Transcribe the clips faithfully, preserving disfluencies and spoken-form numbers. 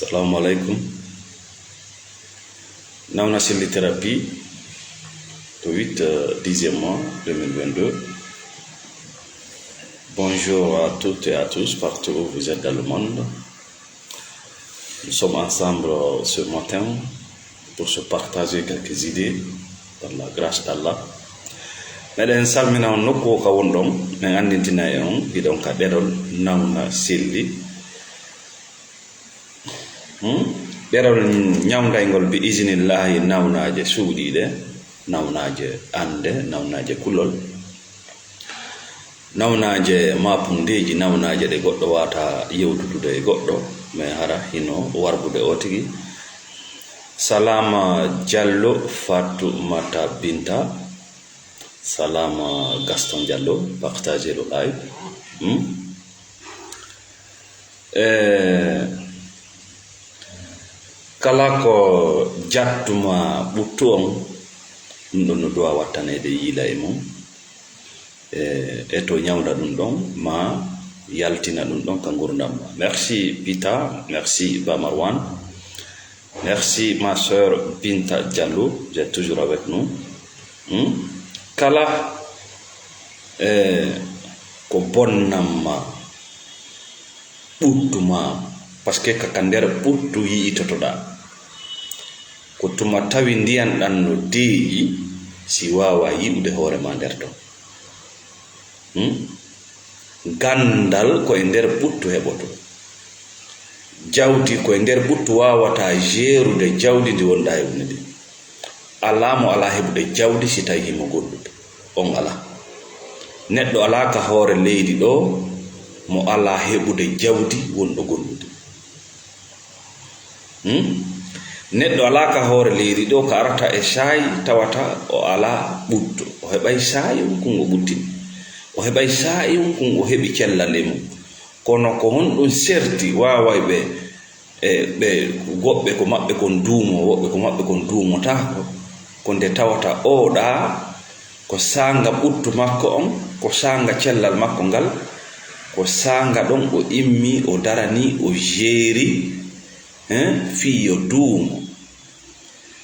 Assalamu alaikum. Nauna Silly Thérapie, le huit, euh, dixième mois deux mille vingt-deux. Bonjour à toutes et à tous, partout où vous êtes dans le monde. Nous sommes ensemble, euh, ce matin pour se partager quelques idées dans la grâce d'Allah. Meɗen salmina on nokku o ka wonɗon, men anndintina e on, hiɗon ka ɗerol Nauna Silly. Hmm? Ɗerol ñawndayngol bi isinillahi nawnaaje suuɗiiɗe, nawnaaje annde, nawnaaje kulol, nawnaaje maapundeeji, nawnaaje ɗe goɗɗo waata yewtudude e goɗɗo, mais hara hino warbude o tigi. Salama Diallo, Fatoumata Binta, Salama Gaston Diallo, partagez le live. Hmm? Eh, kala ko jattuma ɓuttu on, ɗum ɗon no duwa wattaneede yiila e mum. Eh, e to ñawda ɗum ɗon, ma yaltina ɗum ɗon ka ngurdam ma. Merci Peter, merci Ba Marwan. Merci ma sœur Binta Diallo, vous êtes toujours avec nous. Hmm? Kala, eh, ko bonnamma ɓuttu ma, parce que ka, ka nder ɓuttu yi'itotoɗaa. Ko tuma tawi ndiyan ɗan no deeƴi, si waawa yi'ude hoore ma nder ton. Hmm? Ganndal ko e nder ɓuttu heɓoto. Jawdi ko e nder ɓuttu waawata jeerude jawdi ndi wonɗaa e wonde. Alaa mo alaa heɓude jawdi si tawi himo gollude. On alaa. Neɗɗo alaa ka hoore leydi ɗoo mo alaa heɓude jawdi wonɗo gollude. Hmm? Neɗɗo alaa ka hoore leydi ɗoo ka arata e saa'i tawata o alaa ɓuttu. O heɓay saa'i on kun o ɓuttini. O heɓay saa'i on kun o heɓi cellal e mum. Kono ko honɗum serti waaway ɓe, e, ɓe woɓɓe ko maɓɓe kon duumo, woɓɓe ko maɓɓe kon duumotaako? Ko nde tawata oo ɗaa ko saanga ɓuttu makko on, ko saanga cellal makko ngal, ko saanga ɗon o immi, o darani, o jeeri, hein, fii yo duumo.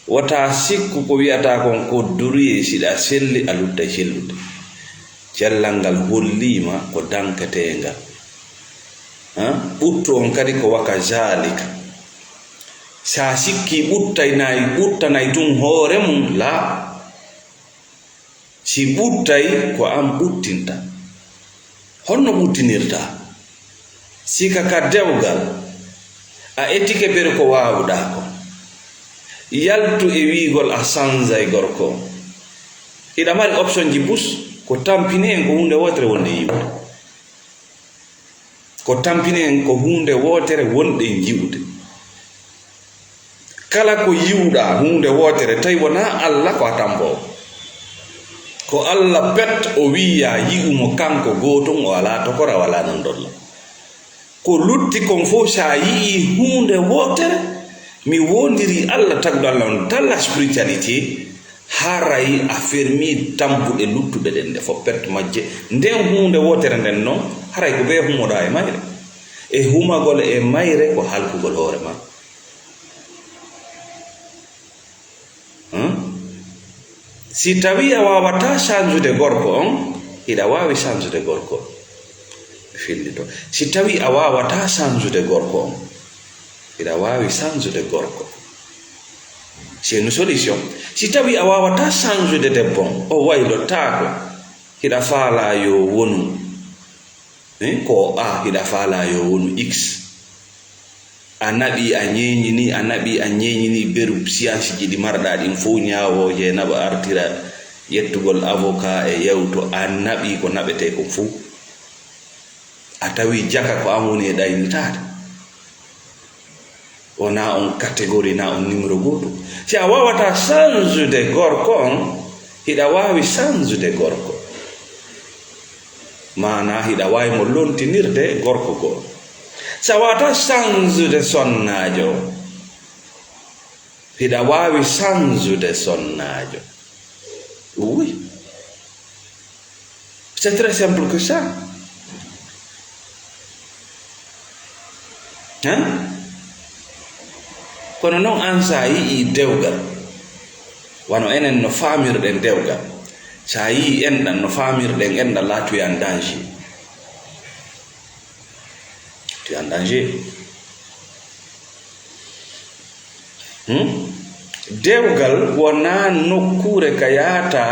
Wota sikku ko wi'ata kon ko duruyee, si ɗa selli, a luttay sellude. Cellal ngal holliima ko danketeengal. Hein? Ɓuttu on kadi ko waka zaalika. Sa sikki ɓuttay nay, ɓuttanay tun hoore mum, laa. Si ɓuttay, ko an ɓuttinta. Honno ɓuttinirta? Si ka ka dewgal, a etike bere ko waawuɗaa ko. Yaltu e wiigol a sanzay gorko. Hiɗa mari option ji bus, ko tampini en ko huunde wootere wonde yiwude. Ko tampini en ko huunde wootere wonɗen yi'ude. Kala ko yi'uɗaa huunde wootere, tawi wonaa Alla ko a tamboowo. Ko Alla pet o wi'i yaa yi'u mo kanko gooto, o alaa tokora, o alaa nandolla. Ko lutti kon fof, so a yi'ii huunde wootere, mi woondirii Alla, tagɗo Alla on, dans la spiritualité, haray a fermii tampuɗe luttuɗe ɗen ɗe fof, pet majje. Nden huunde wootere nden non, haray ko bee humoɗaa e mayre. E humagol e mayre ko halkugol hoore maa. Hmm? Si tawii a waawataa sanjude gorko on, hiɗa waawi sanjude gorko. Fillito. Si tawii a waawataa sanjude gorko on, hiɗa waawi sanjude gorko. C'est une solution. Si tawii a waawataa sanjude debbo on, o waylotaako, hiɗa faalaa yo wonu. Eh, ko a hiɗa faalaa yo wonu X. A naɓi, a ñeeñini, a naɓi, a ñeeñini beru siyansi ji ɗi marɗaa ɗin fow, ñaawooje e naɓa artira yettugol avocat e yewto, a naɓi ko naɓetee kon fow. A tawi jaka ko an woni e ɗaynitaade. Wonaa on catégorie, naa on numéro gooto. Si a waawataa sanjude gorko on, hiɗa waawi sanjude gorko. Maanaa hiɗa waawi mo lontinirde gorko goo. Si a waawataa sanjude sonnaajo, hiɗa waawi sanjude sonnaajo. Oui. C'est très simple que ça. Hein? Kono noon, aan, so a yi'ii dewgal, wano enen no faamirɗen dewgal, so a yi'ii enɗan no faamirɗen enɗan, la, tu es en danger. Tu es en danger. Hmm? Dewgal wonaa nokkuure ka yahata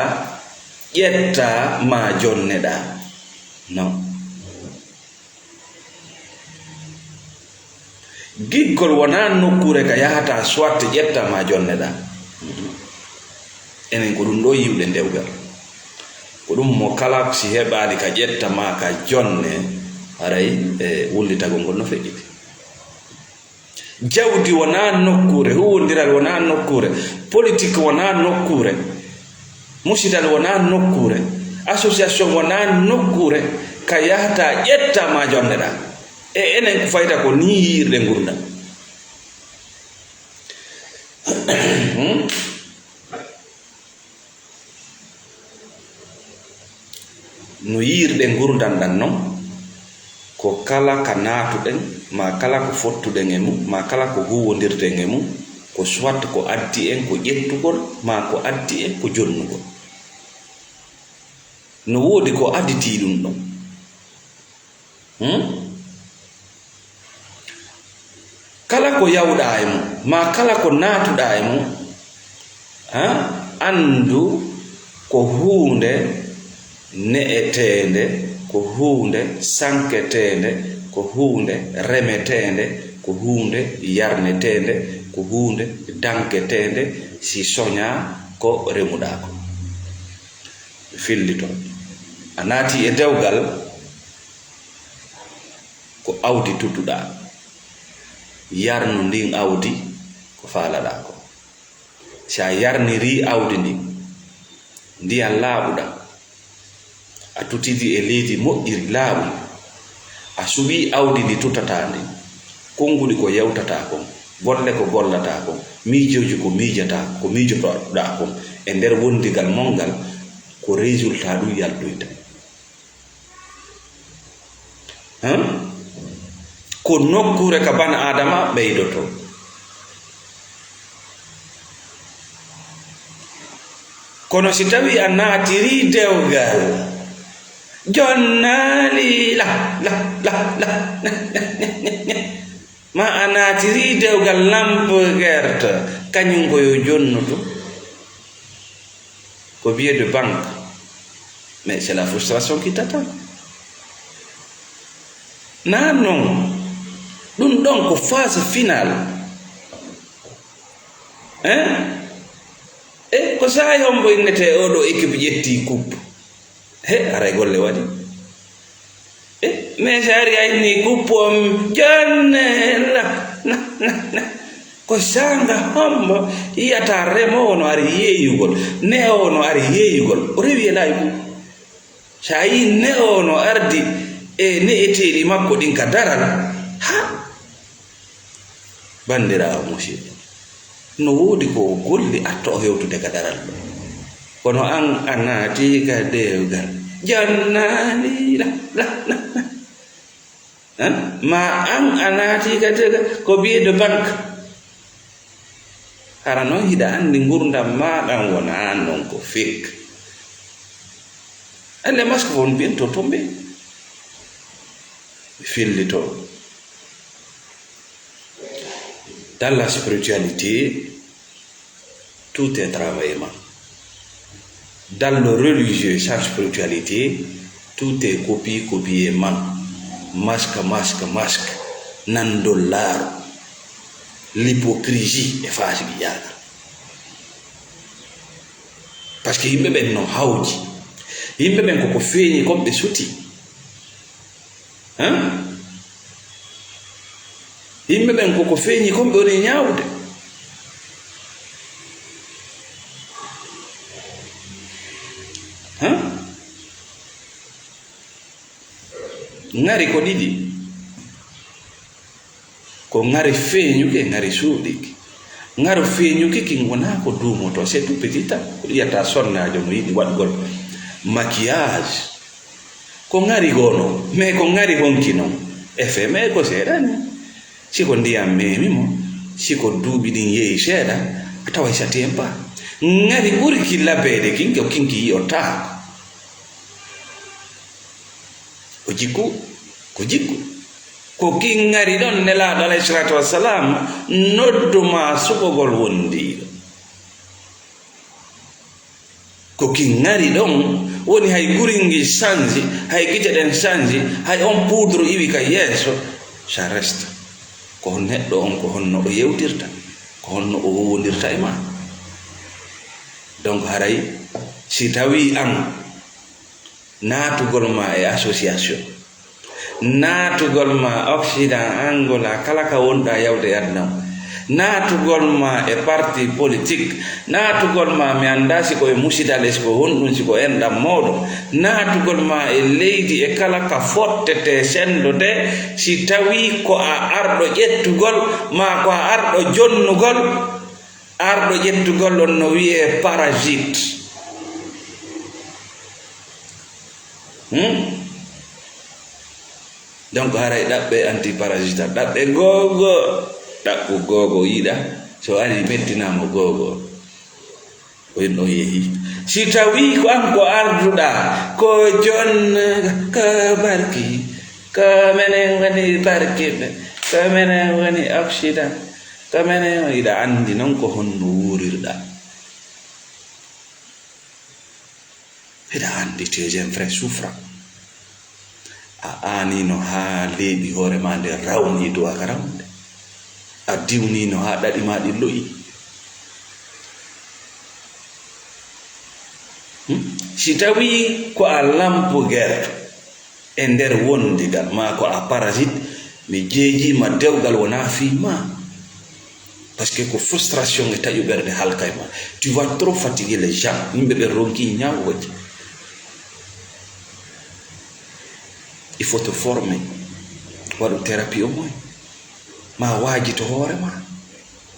ƴetta maa jonneɗaa. Non. Giggol wonaa nokkuure ka yahata soit ƴetta maa jonneɗaa. Enen ko ɗum ɗo yi'uɗen dewgal. Ko ɗum mo kala si heɓaali ka ƴetta maa ka jonne, haray, e, wullitagol ngol no feƴƴiti. Jawdi wonaa nokkuure, huuwondiral wonaa nokkuure, politik wonaa nokkuure, musidal wonaa nokkuure, association wonaa nokkuure ka yahata ƴetta maa jonneɗaa. E enen ko fayta ko nii yi'irɗen ngurndan. Hmm? No yi'irɗen ngurndan ɗan non, ko kala ka naatuɗen, maa kala ko fottuɗen e mum, maa kala ko huuwondirɗen e mum, ko soit ko addi en ko ƴettugol, maa ko addi en ko jonnugol. No woodi ko additii ɗum ɗon. Hmm? Kala ko yawɗaa e mum, maa kala ko naatuɗaa e mum, ha, anndu ko huunde ne'eteende, ko huunde sanketeende, ko huunde remeteende, ko huunde yarneteende, ko huunde danketeende, si soñaa ko remuɗaa ko. Fillito. A naati e dewgal, ko awdi tudduɗaa. Yarnu ndin awdi ko faalaɗaa ko. Si a yarnirii awdi ndin ndiyan laaɓuɗan, a tutidi e leydi moƴƴiri laaɓundi, a suɓii awdi ndi tutataa ndin, konnguɗi ko yewtataa kon, golle ko gollataa kon, miijooji ko miijataa, ko miijotoɗaa kon, e nder wondigal mon ngal, ko résultat ɗum yaltoyta. Hum? Ko nokkuure ka bana Aadama ɓeydotoo. Kono si tawii a naatirii dewgal, jonnaali la, la, la, la, la, la, la, la, la. Ma a naatirii dewgal lampe verte, kañum ko yo jonnutu. Ko billet de banque. Mais c'est la frustration qui t'attend. Naa non, ɗum ɗon ko phase finale. Hein? E ko saa'i hombo innetee oo ɗoo équipe ƴettii coupe? He, haray golle waɗi. E, mais si ari ayni coupe on, jonne, la, la, la, la. Ko saanga hombo yi'ata remoowo no ari yeeyugol, ne'oowo no ari yeeyugol, o rewi e laawi ɗum. So a yii ne'oowo no ardi e ne'eteeɗi makko ɗin ka daral, ha! Banndiraawo musiɗɗo, no woodi ko o golli atto o hewtude ka daral ɗo. Kono an a naati ka dewgal, jannaani la, la, la, la. Hein? Ma an a naati ka dewgal, ko billet de banque. Hara noon hiɗa anndi ngurdam maa ɗan wonaa noon ko fek. Alle masque fof mbiyen to tombe. Mi fillito. Dans la spiritualité, tout est travail, man. Dans le religieux, sans spiritualité, tout est copie, copier, man. Masque, masque, masque. Nan dollaro. L'hypocrisie e faasiqiyaagal. Parce que yimɓe ɓen no hawji. Yimɓe ɓen koko feeñi kon ɓe suti. Hein? Yimɓe ɓen koko feeñi kon ɓe woni ñaawde. Hein? Ŋari ko ɗiɗi. Ko ŋari feeñuki e ŋari suuɗiki. Ŋaru feeñuki kin wonaa ko duumotoo, c'est tout petit tan. Ko ɗum wiyata sonnaajo no yiɗi waɗgol maquillage. Ko ŋari goo non, mais ko ŋari honki non? Effet, mais ko seeɗa ni. Si ko ndiyan meemi mo, Si ko duuɓi ɗin yehi seeɗa, a taway sati en ba. Ŋari ɓurki labeede kin, ko kinki yi'otaako. Ko jikku, ko jikku. Ko kin ŋari ɗon, Nelaaɗo alayhi salaatu wassalaam noddu ma suɓogol wondiiɗo. Ko ki ŋari ɗon woni hay guringi sanji, hay gite ɗen sanji, hay on poudre iwi ka yeeso, ça reste. Ko neɗɗo on, ko honno o yewtirta, ko honno o wowondirta e ma. Donc haray si tawi an naatugol ma e association, naatugol ma Occident, Angola, kala ka wonɗa yawde e aduna o. Naatugol ma e parti politique, naatugol ma mi annda si ko e musidal e si ko honɗum, si ko enɗam mawɗo. Naatugol ma e leydi e kala ka fottete sendode, si tawi ko a arɗo ƴettugol ma ko a arɗo jonnugol, arɗo ƴettugol on no wiyee parasite. Hmm? Donc haray ɗaɓɓe antiparasite, ɗaɓɓe googo, ɗaɓɓu googo yiɗa, so ari mettinamo googo. Ko en ɗon yehi. Si tawi ko an ko arduɗa, ko jon ka barki, ka menen woni barkiɓe, ka menen woni Occident, ka menen, iɗa anndi non ko honno wuurirɗa. Hiɗa anndi tes enfants souffrent. A aanino haa leeɓi hoore ma nde rawni duwa ka rawnde. A diwnino haa ɗaɗi ma ɗi lo'i. Hmm? Si tawi ko a lampu gerto e nder wondigal ma ko a parasite, mi jeejiima dewgal wonaa fii ma. Parce que ko frustration e taƴu ɓernde halkay ma. Tu vas trop fatiguer les gens. Yimɓe ɓe ronki ñaawooji. Il faut te former. Waɗu thérapie au moins. Ma waajito hoore ma.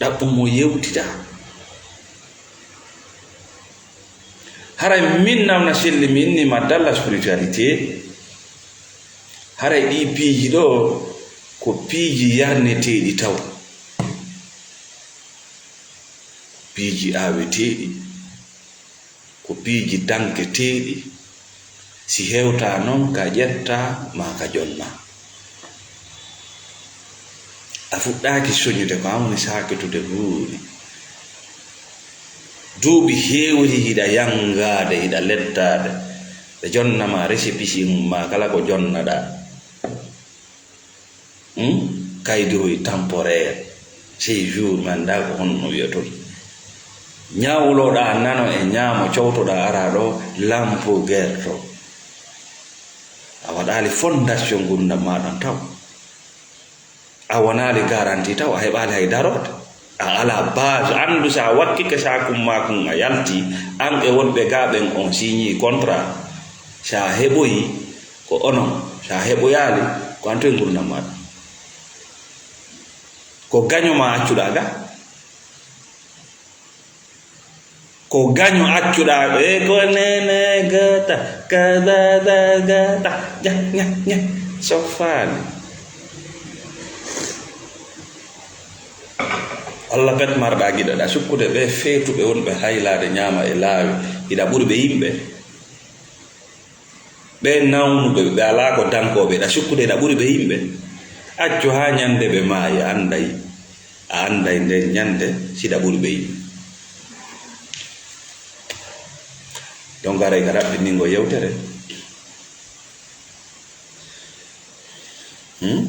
Ɗaɓɓu mo yewtida. Haray min nawna selli mi inni ma dalla spiritualité. Haray ɗi piiji ɗo ko piiji yarneteeɗi taw. Piiji aaweteeɗi. Ko piiji danketeeɗi, si hewtaa non ka ƴettaa maa ka jonnaa. A fuɗɗaaki soñude ko an woni saakitude buuɗi. Duuɓi heewri hiɗa yanngaade, hiɗa lettaade. Ɓe jonna ma récépissé mum maa kala ko jonnaɗaa. Hmm? Kaydi hoy temporaire, séjour, mi anndaa ko honno wi'oton. Ñawloɗaa nano e ñaamo, cowtoɗaa araa ɗo, lampo gerto. A waɗaali fondation ngurdam maaɗa taw. A wonaali garanti taw, a heɓaali hay darorde. A alaa base, anndu si a wakkike saakum maa kun a yalti, an e wonɓe gaa ɓen on signii contrat. Si a heɓoyi, ko onon. Si a heɓoyaali, ko an toye ngurdam maaɗa. Ko gaño maa accuɗaa ga. Ko gaño accuɗaa ɓe, ko nene gata, ka dada gata, ña, ña, ña, so faali. Allah bet marɗaa giɗaɗaa sukkude ɓe feetuɓe wonɓe haylaade ñaama e laawi, hiɗa ɓuri ɓe yimɓe. Ɓe nawnuɓe, ɓe alaa ko dankooɓe, hiɗa sukkude hiɗa ɓuri ɓe yimɓe. Accu haa ñande ɓe maayi, a annday, a annday nden ñande siɗa ɓuri ɓe yimɓe. Donc, aray ka raɓɓiningo yewtere. Hmm?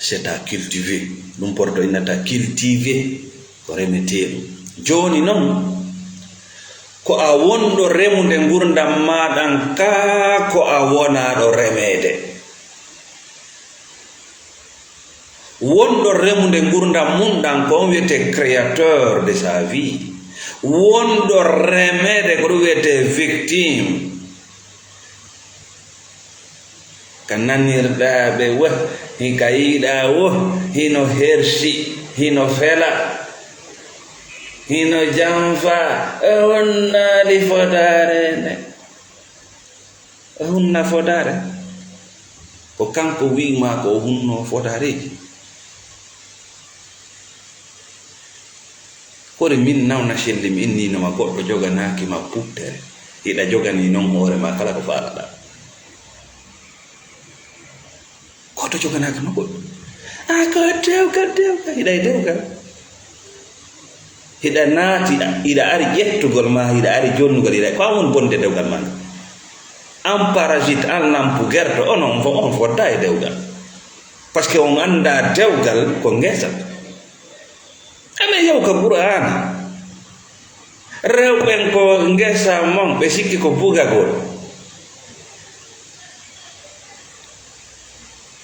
C'est à cultiver. Ɗum porto innata cultiver ko remeteeɗum. Jooni non, ko a wonɗo remude ngurdam maaɗan kaa ko a wonaaɗo remeede? Wonɗo remude ngurdam mum ɗan ko on wiyetee créateur de sa vie. Wonɗo remeede ko ɗum wiyetee victime. Ka nanirɗaa ɓe wo, hi ka yiɗaa wo, hino hersi, hino fela, hino janfa, e honnaali fodaare nde. O hunna fodaare. Ko kanko wi'i maa ko o hunnoo fodaareeji. Kori min nawna selli mi inniino ma goɗɗo joganaaki ma puɓtere. Hiɗa joganii non hoore ma kala ko faalaɗaa. Gooto joganaaki ma goɗɗo. A ko dewgal, dewgal, hiɗa e dewgal. Hiɗa naati, hiɗa ari ƴettugol ma, hiɗa ari jonnugol, hiɗa, ko an woni bonde dewgal ma ngal. An parasite, an lampu gerto, on, on fo-, on fodda e dewgal. Parce que on anndaa dewgal ko ngesa. Aɗa yewta Qur'aana. Rewɓe ɓen ko ngesa mon, ɓe sikki ko bugagol.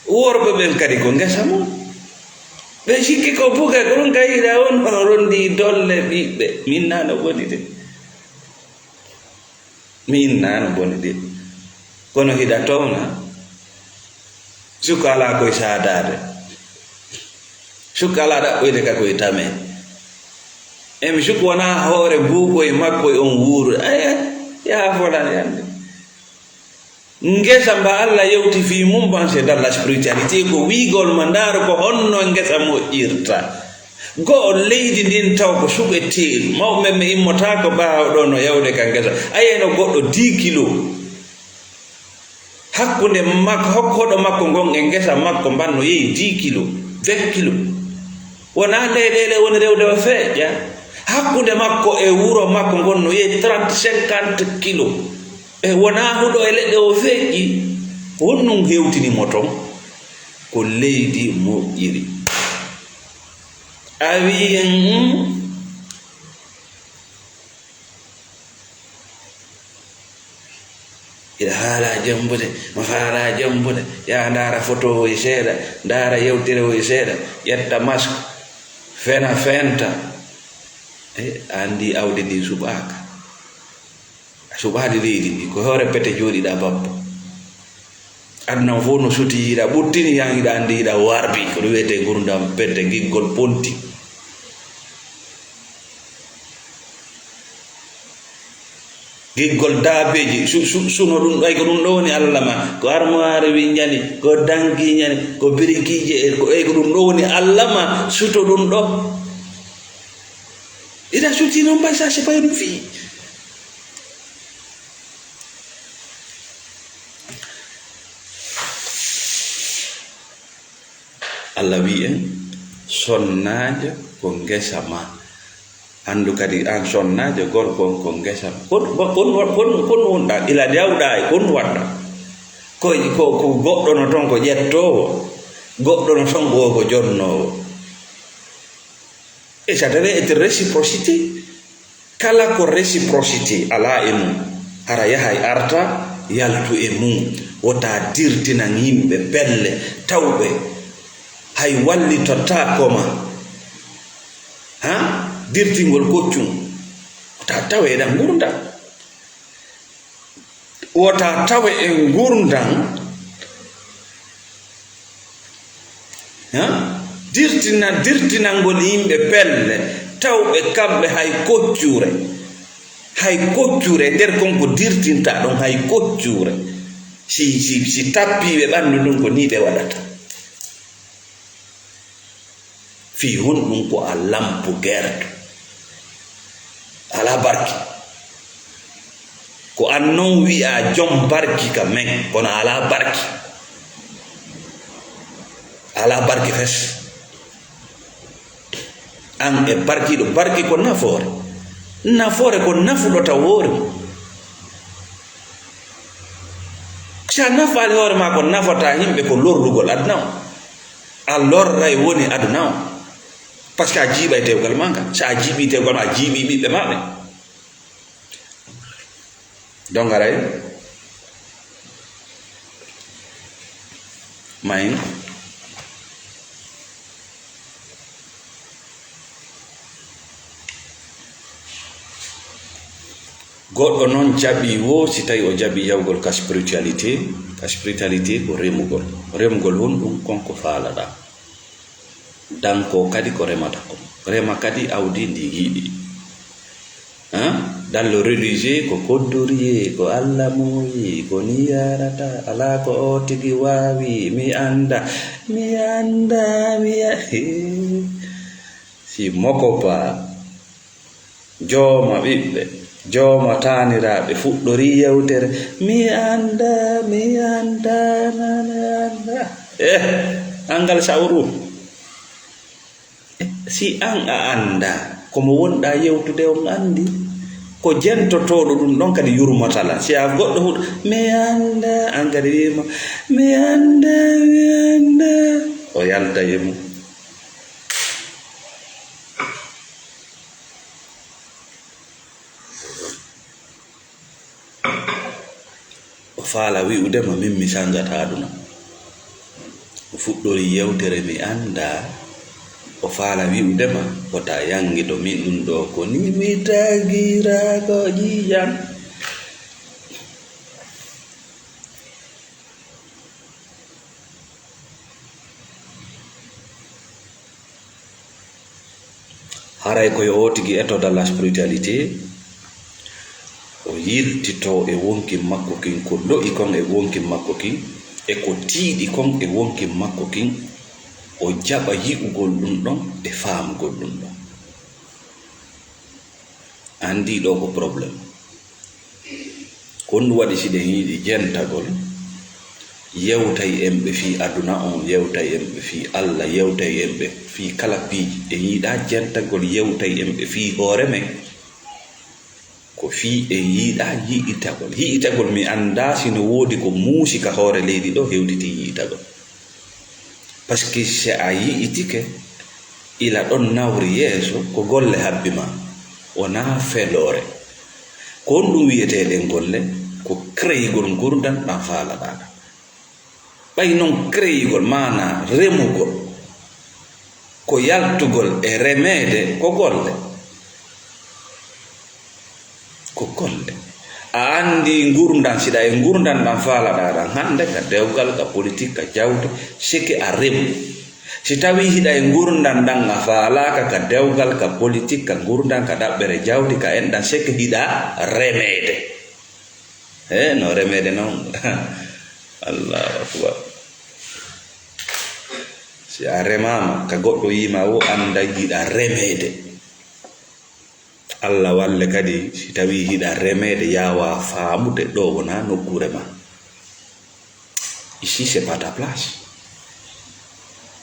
Worɓe ɓen kadi ko ngesa mon. Ɓe sikki ko bugagol, ngayɗaa on, on ronndii dolle ɓiɓɓe. Min naa no boni de. Min naa no boni de. Kono hiɗa towna. Suka alaa koye saadaade. Suka alaa ɗaɓɓoyde ka koye tamee. Emi suka wonaa hoore buukoye makko e on wuuro. Aya, yaa fola yande. Ngesa mba Alla yewti fii mum, ban c'est dans la spiritualité, ko wiigol ma, ndaar ko honno ngesa moƴƴirta. Go'o leydi ndin taw ko suɓe teeru. Mawɓe men ɓe immotaako ɓaawo ɗoo no yawde ka ngesa. A yi'ayno goɗɗo dix kilos. Hakkunde mak-, hok-, hoɗo makko ngon e ngesa makko mban no yehi dix kilos, vingt kilos. Wonaa leyɗeele woni rewde o feƴƴa. Hakkunde makko e wuro makko ngon no yehi trente, cinquante kilos. E wonaa huɗo e leɗɗe o feƴƴi. Ko honɗum hewtini mo ton? Ko leydi moƴƴiri. A wi'en, hmm? Hiɗa faalaa jembude, mo faalaa jembude, yaa ndaara fotoowo e seeɗa, ndaara yewtere o e seeɗa, ƴetta masque, fena fenta. E, a anndi awdi ndi suɓaaka. A suɓaali leydi ndi, ko hoore pete jooɗiɗaa bappo. Aduna o fof no suti, hiɗa ɓuttini, yan hiɗa anndi, hiɗa warbi, ko ɗum wiyetee ngurdam pete, giggol ponti. Giggol daabeeji, su-, su-, suno ɗum ɗo, ay ko ɗum ɗo woni Alla ma. Ko armoire winjani, ko danki ñani, ko birikiije, e ko, ay ko ɗum ɗo woni Alla ma, suto ɗum ɗo. Ina suti noon mbay sa si payi ɗum fii. Alla wi'i en, sonnaajo ko ngesa ma. Anndu kadi aan sonnaajo gorko on ko ngesa ma. Kon, kon, kon, kon, kon wonɗaa ila dewɗaa e kon waɗɗaa. Ko, ko, ko goɗɗo no toon ko ƴettoowo, goɗɗo no toon ko, ko jonnoowo. Et ça devait être réciprocité. Kala ko réciprocité alaa e mum, hara yahay arta, yaltu e mum, wota dirtinan yimɓe pelle, tawɓe hay wallitotaako ma. Ha? Dirtingol koccum, wota tawe eɗan ngurnda. Wota tawe e ngurndan, ha? Dirtina-, dirtinangol yimɓe pelle, tawɓe kamɓe hay koccure, hay koccure, nder kon ko dirtinta ɗon hay koccure. Si, si, si tappiiɓe ɓanndu ndun ko ni ɓe waɗata. Fii honɗum ko a lampu gerto? Alaa barki. Ko an non wi'aa jom barki ka men, kono alaa barki. Alaa barki fes. An e barkiiɗo, barki ko nafoore. Nafoore ko nafuɗo taw hoore mum. Si a nafaali hoore maa, ko nafataa yimɓe ko lorrugol aduna on. A lorray woni aduna on. Parce que a jiiɓay dewgal maa ngal. Si a jiiɓii dewgal maa, a jiiɓii ɓiɓɓe maa ɓen. Donc, aray, mayin. Goɗɗo noon jaɓii woo, si tawii o jaɓii yahugol ka spiritualité, ka spiritualité ko remugol. Remugol honɗum? Kon ko faalaɗaa. Dankoo kadi ko remata kon. Rema kadi awdi ndi yiɗi. Hein? Dans le religieux, ko koddoriyee, ko Alla muuyi, ko ni yaarata, alaa ko oo tigi waawi, mi annda, mi annda, mi a-, hee. Si moko ba. Jooma ɓiɓɓe, jooma taaniraaɓe fuɗɗorii yewtere, "Mi anndaa, mi anndaa, na mi anndaa." Eh, anngal sawru. Si an a anndaa, ko mo wonɗaa yewtude on anndi. Ko jentotooɗo ɗum ɗon kadi yurmata lan. Si a goɗɗo huɗo, "Mi anndaa," an kadi wiima, "Mi anndaa, mi anndaa." O yalta e mum. O faala wi'ude ma, "Min mi sanngataa aduna." O fuɗɗori yewtere, "Mi anndaa." O faala wi'ude ma, "Wota yanngido min ɗum ɗoo, ko ni mi tagiraa ko ƴiiƴam." Haray ko yo o tigi eto dans la spiritualité, o yiltito e wonkin makko kin, ko lo'i kon e wonkin makko kin, e ko tiiɗi kon e wonkin makko kin, o jaɓa yi'ugol ɗum ɗon e faamugol ɗum ɗon. Anndi ɗo ko problème. Ko honɗum waɗi si ɗen yiɗi jentagol, yewtay en ɓe fii aduna on, yewtay en ɓe fii Alla, yewtay en ɓe fii kala piiji. En yiɗaa jentagol, yewtay en ɓe fii hoore men. Ko fii en yiɗaa yi'itagol. Yi'itagol, mi anndaa si no woodi ko muusi ka hoore leydi ɗo hewtiti yi'itagol. Parce que si a yi'itike, ila ɗon nawri yeeso, ko golle habbi ma, wonaa feloore. Ko honɗum wi'etee ɗen golle? Ko kreyigol ngurndan ɗan faalaɗaa ɗan. Ɓay non kreyigol, maanaa remugol, ko yaltugol e remeede, ko golle. Ko golle. A anndi ngurndan, si ɗa e ngurndan ɗan faalaɗaa ɗan hannde, ka dewgal, ka politik, ka jawdi, seke a remu. Si tawii hiɗa e ngurndan ɗan a faalaaka ka dewgal, ka politik, ka ngurndan, ka ɗaɓɓere jawdi, ka enɗan, seke hiɗa remeede. He, no remeede non. Allahu akbar. Si a remaama, ka goɗɗo yiima wo annda yiɗa remeede. Alla walle kadi, si tawii hiɗa remeede, yaawa faamude ɗo wonaa nokkuure ma. Ici, c'est pas ta place.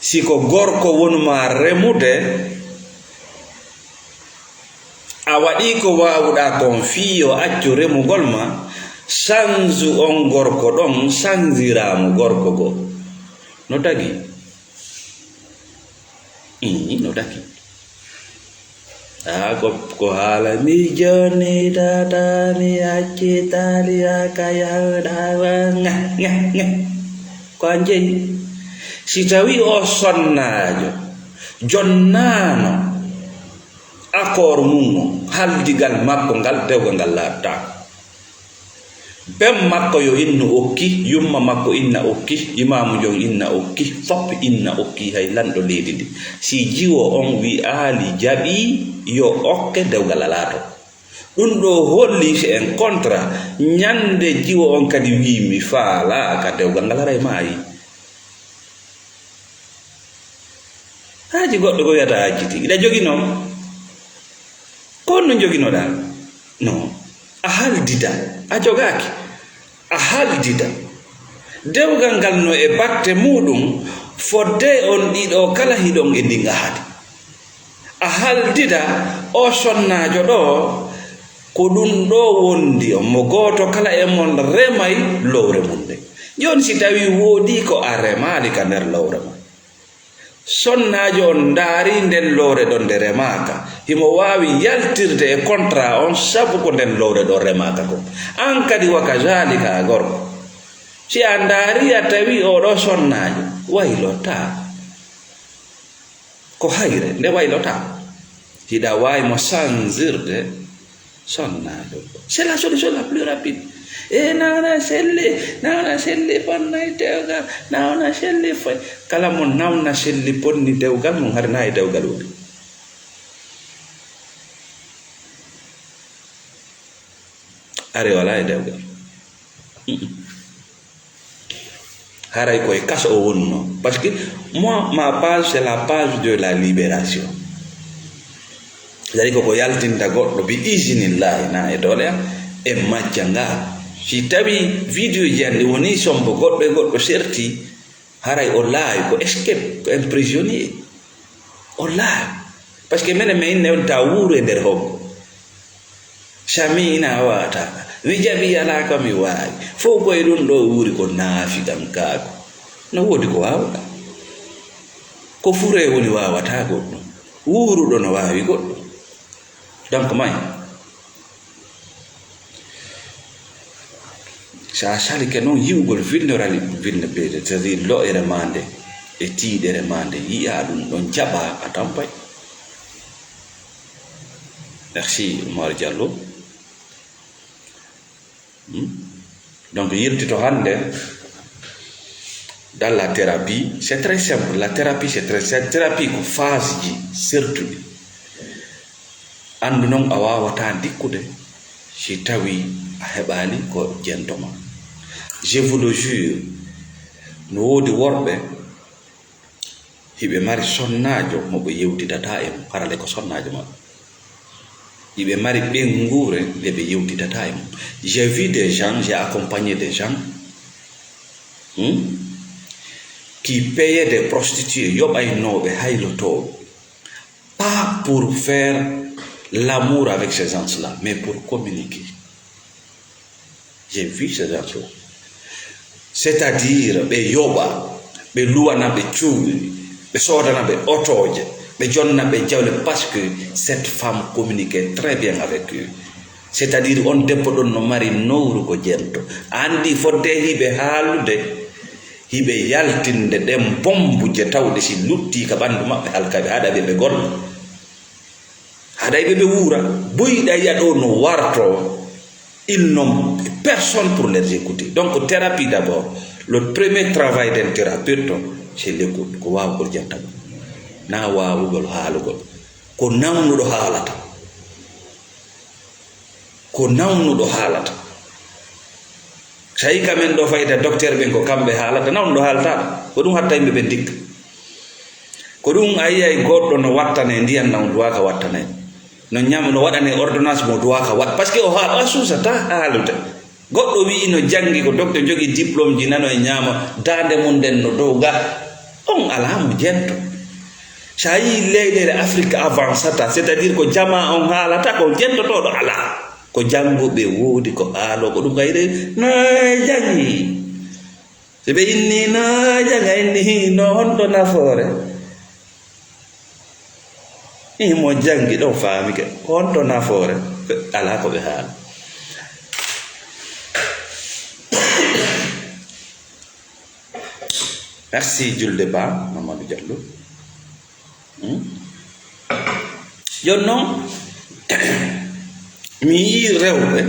Si ko gorko wonuma remude, a waɗii ko waawuɗaa kon fii yo accu remugol ma, sanzu on gorko ɗon, sanziraa mo gorko goo. No dagi? Ii, no dagi. Aa, ko, ko haala mi jonnitata, mi accitaali aka yawɗa wa, nga, nga, nga. Ko a jeyi. Si tawii o sonnaajo, jonnaano accord mum on, haldigal makko ngal, dewgal ngal laattaako. Ben makko yo innu okki, yumma makko inna okki, imaamu jon inna okki, fop inna okki, hay lanɗo leydi ndi. Si jiwo on wi'aali jaɓii, yo okke, dewgal alaa to. Ɗum ɗo holli si en kontra, ñande jiwo on kadi wii mi faalaa ka dewgal ngal, haray maayi. Haaji goɗɗo ko wiyata acciti. Iɗa joginoo? Ko honno joginoɗaa? No. A haldida. A jogaaki. A haldida. Dewgal ngal no e batte muuɗum, fodde on ɗiɗo kala hiɗon e ndin ahadi. A haldida, o sonnaajo ɗo, ko ɗum ɗo wondi on, mo gooto kala e mon remay lowre mum nden. Jooni si tawii woodii ko a remaali ka nder lowre mon. Sonnaajo on ndaari nden lowre ɗon nde remaaka. Himo waawi yaltirde e contrat on sabu ko nden lowre ɗon remaaka kon. An kadi wa kazalika a gorko. Si a ndaari a tawi oɗo sonnaajo, waylotaa. Ko hayre, nde waylotaa. Hiɗa waawi mo sanzirde. Sonnaajo. C'est la solution la plus rapide. E nawna selli, nawna selli fonnay dewgal, nawna selli foy. Kala mo nawna selli bonni dewgal mum, hari na e dewgal woni. Ari wala e dewgal. Mm-mm. Haray koye kaso o wonnoo. Parce que moi, ma page, c'est la page de la libération. Dari ko ko yaltinta goɗɗo bi isinillahi na e doole am, en majja nga. Si tawi video ji an ɗi woni sombo goɗɗo e goɗɗo serti, haray o laawi ko escape, ko un prisonnier. O laawi. Parce que menen mi inne on ta wuuro e nder hombo. Sami ina wata. Mi jaɓi alaa ka mi waawi. Fof koye ɗum ɗo wuuri ko naafi kam kaako. No woodi ko waawata. Ko furee woni waawata goɗɗum. Wuuruɗo no waawi goɗɗum. Donc, may, so a salike noon yi'ugol vulnérali-, vulnérabilité, c'est-à-dire lo'ere maa nde e tiiɗere maa nde, yi'aa ɗum ɗon jaɓaa a tampay. Merci, Oumar Diallo. Hmm? Donc, yiltito hannde dans la thérapie, c'est très simple. La thérapie, c'est très, cette thérapie ko phase ji sertuɗi. Anndu noon a waawataa dikkude si tawi a heɓaali ko jento ma. Je vous le jure, no woodi worɓe hiɓe mari sonnaajo mo ɓe yewtidataa e mum, harale ko sonnaajo maɓɓe. Hiɓe mari ɓeynguure nde ɓe yewtidataa e mum. J'ai vu des gens, j'ai accompagné des gens, hmm, qui payaient des prostituées, yoɓaynooɓe haylotooɓe, pas pour faire l'amour avec ces gens-là, mais pour communiquer. J'ai vu ces gens-là. C'est-à-dire, ɓe yoɓa, ɓe luwana ɓe cuuɗi, ɓe soodana ɓe otooje, ɓe jonna ɓe jawle, parce que cette femme communiquait très bien avec eux. C'est-à-dire, on debbo ɗon no mari nowru ko jento. A anndi fodde hiɓe haalude, hiɓe yaltinde ɗen bombuje tawɗe si lutti ka ɓanndu maɓɓe halka ɓe, haɗa ɓe ɓe golla. Haɗay ɓe ɓe wuura, boyɗa yi'a ɗo no warto, ils n'ont personne pour les écouter. Donc, thérapie d'abord, le premier travail d'un thérapeute, c'est l'écoute, ko waawugol jantagol. Na waawugol haalugol. Ko nawnuɗo haalata. Ko nawnuɗo haalata. So a yii ka men ɗo fayda docteur ɓen ko kamɓe haalata, nawnuɗo haalata. Ko ɗum hatta yimɓe ɓen dikka. Ko ɗum a yiyay goɗɗo no wattane ndiyan na on duwaaka wattane. No ñam-, no waɗane ordonnance mo duwaaka waɗ. Parce que o haa-, o suusata haalude. Goɗɗo wi'i no janngi ko docteur jogii diplôme ji nano e ñaama, daande mum nden no dow ga. On alaa mo jento. So a yii leyɗeele Afrique avancata, c'est-à-dire ko jamaa on haalata, ko jentotooɗo alaa. Ko jannguɓe woodi, ko haaloo, ko ɗum kayre na janngi. So ɓe inni na jannga, inni hi no honto nafoore? Ih, mo janngi ɗon faamike. Ko honto nafoore? Alaa ko ɓe haala. Merci, Julde Ba, Mamadou Diallo. Hmm? Jooni noon, mi yii rewɓe,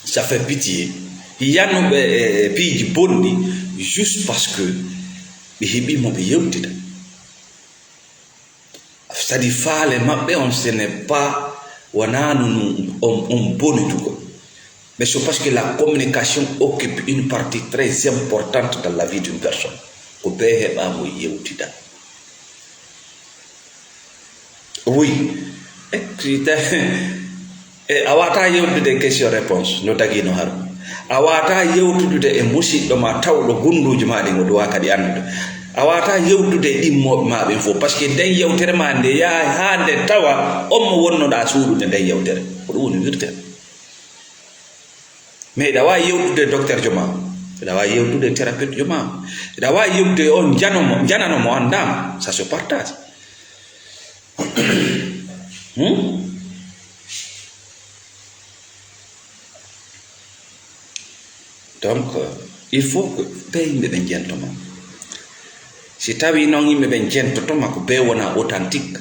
ça fait pitié, yanuɓe e piiji bonɗi, juste parce que ɓe heɓii mo ɓe yewtida. C'est-à-dire, faale maɓɓe on, ce n'est pas, wonaa no, no on, on bonitugo. Mais c'est parce que la communication occupe une partie très importante dans la vie d'une personne. Ko bee heɓaa mo yewtida. Oui. E, si ta-, e, a waawataa yewtude question réponse no dagino haru. A waawataa yewtude e musiɗɗo ma tawɗo gunduuji ma ɗin o duwaa kadi anndude. A waawataa yewtude e ɗimmooɓe ma ɓen fof, parce que nden yewtere ma nde yahay haa nde tawa on mo wonnoɗaa suuɗude nden yewtere. Ko ɗum woni wirtere. Mais hiɗa waawi yewtude e docteur jo ma, hiɗa waawi yewtude e thérapeute jo ma, hiɗa waawi yewtude e on jano mo, janano mo anndaama, ça se partage. Hmm? Donc, il faut que ɓe yimɓe ɓen jentoma. Si tawi noon yimɓe ɓen jentotoma ko ɓe wona authentique,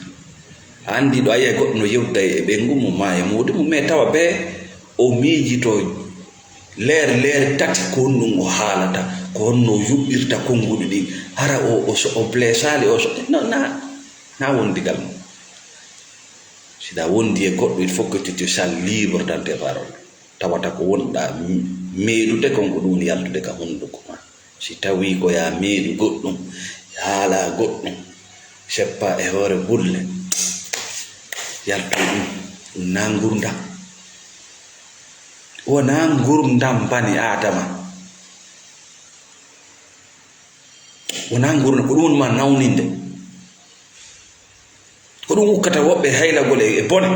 a anndi ɗo a yiyay goɗɗo no yewta e ɓeyngu mum maa e muude mum, mais tawa ɓe o miijito leer, leer tati ko honɗum o haalata, ko honno o yuɓɓirta konnguɗi ɗin, hara o, o so, o blessaali, o so, no, na, na wondigal mum. Si ɗa wondi e goɗɗo, il faut que tu te sens libre dans tes paroles. Tawata ko wonɗa meeɗude kon, ko ɗum woni yaltude ka hunnduko ma. Si tawii ko yaa meeɗu goɗɗum, yaa haalaa goɗɗum, seppaa e hoore bulle. Yaltu ɗum, ɗum naa ngurdam. Wonaa ngurdam bani Aadama. Wonaa ngurdam, ko ɗum woni ma nawninde. Ko ɗum ukkata woɓɓe haylagol e, e bone.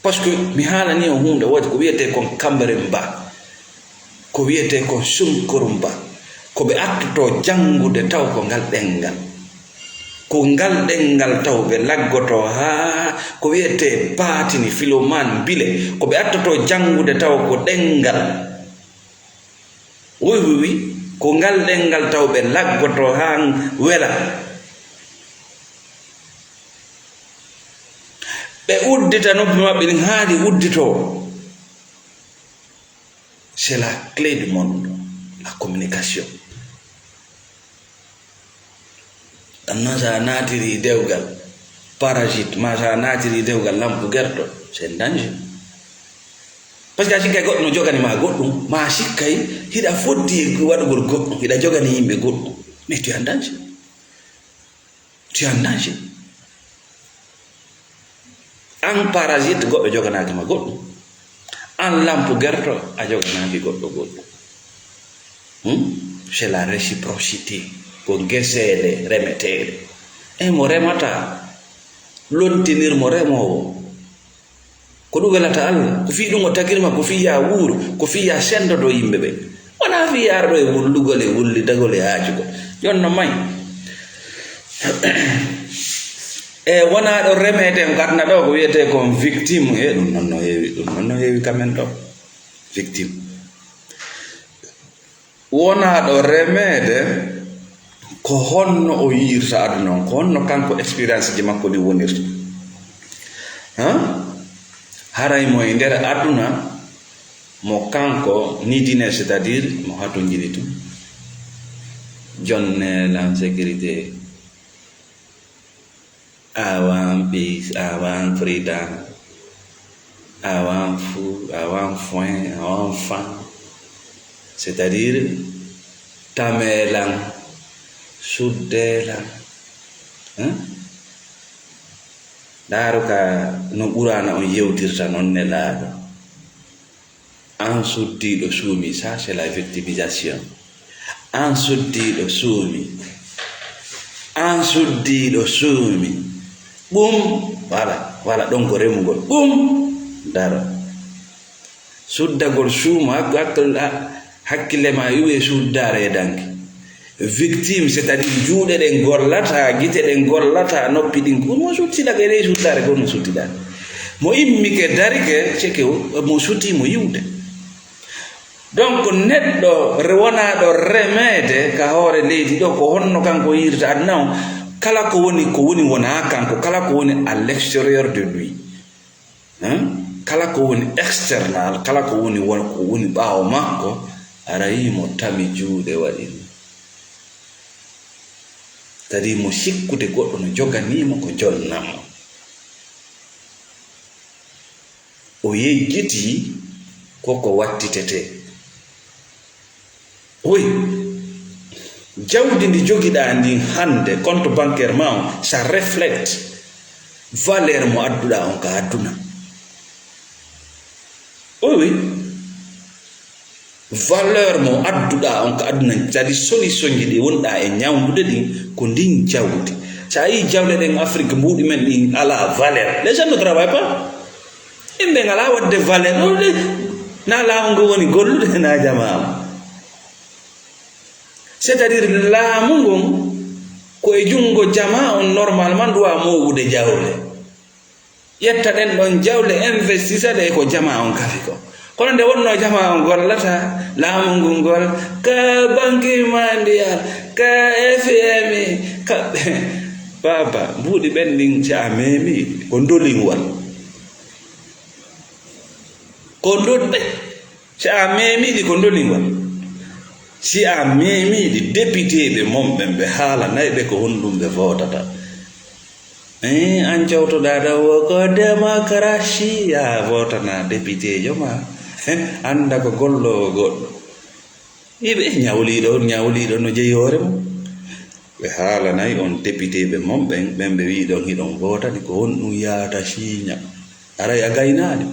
Parce que mi haalanii on huunde woote ko wiyetee kon Kambaremba. Ko wiyetee kon Sunkorumba. Ko ɓe attoto janngude taw ko ngal ɗenngal. Ko ngal ɗenngal taw ɓe laggotoo haa ko wiyetee baatini filomaan bile. Ko ɓe attoto janngude taw ko ɗenngal. Wi, wi, wi. Ko ngal ɗenngal taw ɓe laggotoo haa wela. Ɓe uddita noppi maɓɓe ɗin haa ɗi udditoo. C'est la clé du monde, la communication. Ɗan noon, so a naatiri dewgal parasite, ma so a naatiri dewgal lampu gerto, c'est un danger. Parce que a sikkay goɗɗo no jogani ma goɗɗum, ma a sikkay hiɗa foddi e waɗugol goɗɗum, hiɗa jogani yimɓe goɗɗum. Mais tu es en danger. Tu es en danger. An parasite, goɗɗo joganaaki ma goɗɗum. An lampu gerto, a joganaaki goɗɗo goɗɗum. Hmm? C'est la réciprocité. Ko geseele remeteeɗe. E mo remata, lontinir mo remoowo. Ko ɗum welata Allah. Ko fii ɗum o tagirma, ko fii yaa wuur, ko fii yaa senndodo yimɓe ɓe. Wonaa fii yaa arɗo e wullugol e wullidagol e haacugol. Jooni no may. E wonaa ɗo remeede ko aduna ɗo, ko wiyetee kon victime. E ɗum noon no heewi, ɗum noon no heewi ka men ɗo. Victime. Wonaa ɗo remeede ko honno o yi'irta aduna on, ko honno kanko expérience ji makko ɗi wonirta. Hein? Haray mo e nder aduna mo kanko nidine, c'est-à-dire mo hatonjini tun. Jonne lan sécurité. Awan peace, awan freedom, awan fu, awan foin, awan fan. C'est-à-dire, tamelan, suddelan. Hein? Ndaaru ka no Qur'aana on yewtirta non, Nelaaɗo. An suddiiɗo suumi, ça c'est la victimisation. An suddiiɗo suumi. An suddiiɗo suumi. Ɓum, voilà, voilà, ɗon ko remugol. Ɓum, daro. Suddagol suuma, hak-, hak-, hakkille ma iwe suddaare e danki. Victime, c'est-à-dire juuɗe ɗen gollata, gite ɗen gollata, noppi ɗin, ko mo suttidake e ley suddaare, ko mo suttidake. Mo immike, darike, ceke o, mo suti mo yiwde. Donc, neɗɗo re-, wonaaɗo remeede ka hoore leydi ɗo, ko honno kanko yiirta aduna on? Kala ko woni, ko woni wonaa kanko, kala ko woni à l'extérieur de lui. Hein? Kala ko woni external, kala ko woni, won-, ko woni ɓaawo makko, aray mo tami juuɗe waɗi ni. Kadi mo sikkude goɗɗo no joganii mo ko jonnamo. O yejjitii ko ko wattitetee. Oui, jawdi ndi jogiɗaa ndin hannde, compte bancaire ma on, ça reflète valeur mo adduɗaa on ka aduna. Oui, oui. Valeur mo adduɗaa on ka aduna, c'est-à-dire solution ji ɗi wonɗaa e ñawndude ɗin, ko ndin jawdi. So a yii jawle ɗen Afrique, mbuuɗi men ɗin alaa valeur. Les gens ne travaillent pas. Yimɓe ngalaa waɗde valeur. Ɗum de, na laamu ngu woni gollude, na jamaa. C'est-à-dire, laamu ngun ko e junngo jamaa on, normalement, nduwa moowude jawle. Ƴetta ɗen ɗon jawle, investisa ɗe ko jamaa on kafi ko. Kono nde wonno jamaa on gollata, laamu ngun gol, ka Banque Mondiale, ka F M I, ka, baaba, mbuuɗi ɓen ɗin, si a meemi, ko ndolingol. Ko ndolɗe. Si a meemiiɗi ko ndolingol. Si a meemiiɗi, depiteeɓe mon ɓen, ɓe haalanay ɓe ko honɗum ɓe vootata. Eh, an cawtoɗaa ɗo wo ko démocratie, a vootana depiteejo ma. Annda ko golloowo goɗɗo. Iɓe ñawliiɗo on, ñawliiɗo no jeyi hoore mum. Ɓe haalanay on depiteeɓe mon ɓen, ɓen ɓe wi'i ɗon hiɗon vootani, ko honɗum yaata siiña? Aray a gaynaali.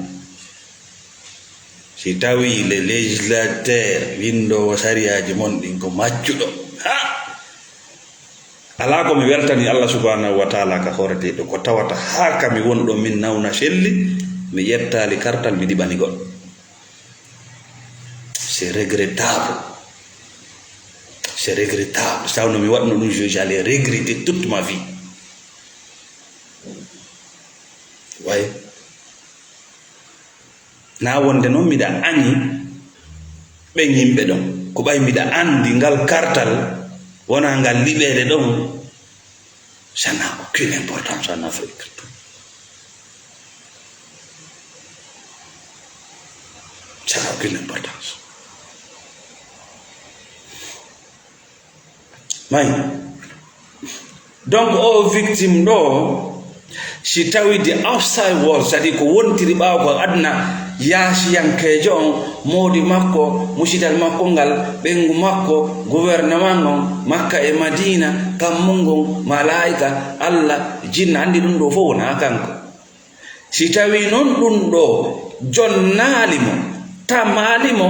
Si tawii le législateur, winndoowo sariyaaji mon ɗin, ko maccuɗo, ha! Alaa ko mi weltanii Allah subhanahu wa taala ka hooreteeɗo, ko tawata haa ka mi woni ɗo min nawna selli, mi ƴettaali kartal, mi liɓani goɗɗo. C'est regrettable. C'est regrettable. Sawno mi waɗno ɗum, je, j'allais regretter toute ma vie. Way. Na wonde noon miɗa añi ɓen yimɓe ɗon. Ko ɓay miɗa anndi ngal kartal wonaa ngal liɓeede ɗon. Ça n'a aucune importance en Afrique. Ça n'a aucune importance. May. Donc, o victime ɗo, si tawi the outside world, c'est-à-dire ko wontiri ɓaawo ko aduna yaasiyankeejo on, moodi makko, musidal makko ngal, ɓeyngu makko, gouvernement on, Makka e Madina, kammu ngun, malaa'ika, Allah, jinna, anndi ɗum ɗo fof wonaa kanko. Si tawii noon ɗum ɗo jonnaali mo, tamaali mo,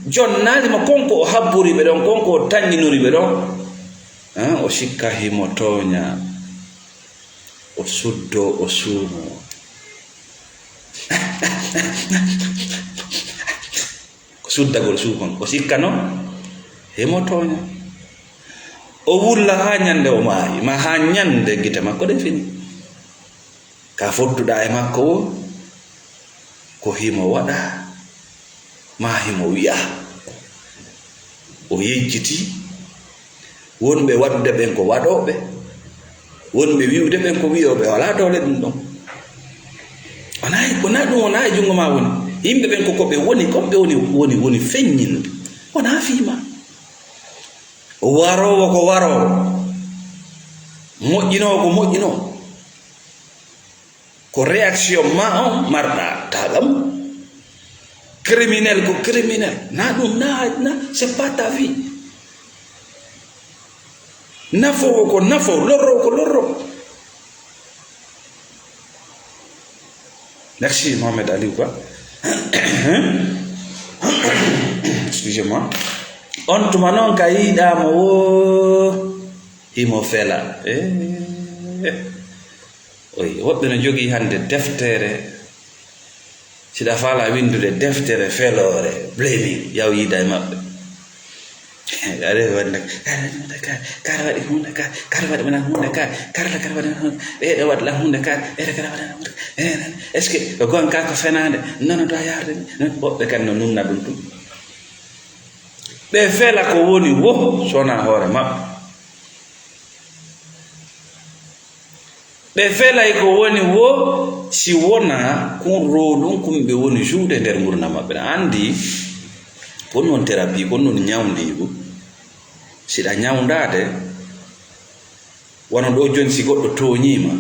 jonnaali mo, kon ko o habbori ɓe ɗon, kon ko o tanƴinori ɓe ɗon, ah, o sikka himo tooña, o suddo, o suumo. Ko suddagol suukon, o sikka noon, himo tooña. O wulla haa ñande o maayi, ma haa ñande gite makko ɗen fini. Ka fottuɗaa e makko woo, ko himo waɗa, maa himo wi'a. O yejjiti, wonɓe waɗude ɓen ko waɗooɓe, wonɓe wi'ude ɓen ko wi'ooɓe, o alaa doole ɗum ɗon. Wonaa, wonaa ɗum, wonaa e junngo maa woni. Yimɓe ɓen ko, ko ɓe woni, ko ɓe woni, woni, woni feññinde. Wonaa fii maa. Waroowo ko waroowo. Moƴƴinoowo ko moƴƴinoowo. Ko réaction ma on marɗa taagam. Criminel ko criminel. Na ɗum, na, na, c'est pas ta vie. Nafoowo ko nafo, lorro ko lorro. Merci, Mohamed Aliou Ba. Excusez-moi. On tuma noon ka yiɗaama woo, himo fela. Eh. Oy, woɓɓe no jogii hannde deftere. Siɗa faala winndude deftere feloore, blaming, yaw yiida e maɓɓe. Aɗa waɗi nde, kara waɗi nde, kara, kara waɗi hunde, kara, kara waɗi lan hunde, kara, kara la, kara waɗi lan hunde, ɓeeɗo waɗi lan hunde, kara, ɓeeɗo kara waɗi lan hunde. Eh, est-ce que ko goonga ko fenaande? Non, non, ɗo yaarde ni. Non, woɓɓe kan no nunna ɗum tun. Ɓe fela ko woni wo, sona hoore maɓɓe. Ɓe felay ko woni wo, si wonaa kun roo ɗum kun ɓe woni joude nder ngurndan maɓɓe. Ɗa anndi, kon non thérapie, kon non ñawndiigu. Siɗa ñawndaade, wano ɗo jooni si goɗɗo tooñiima,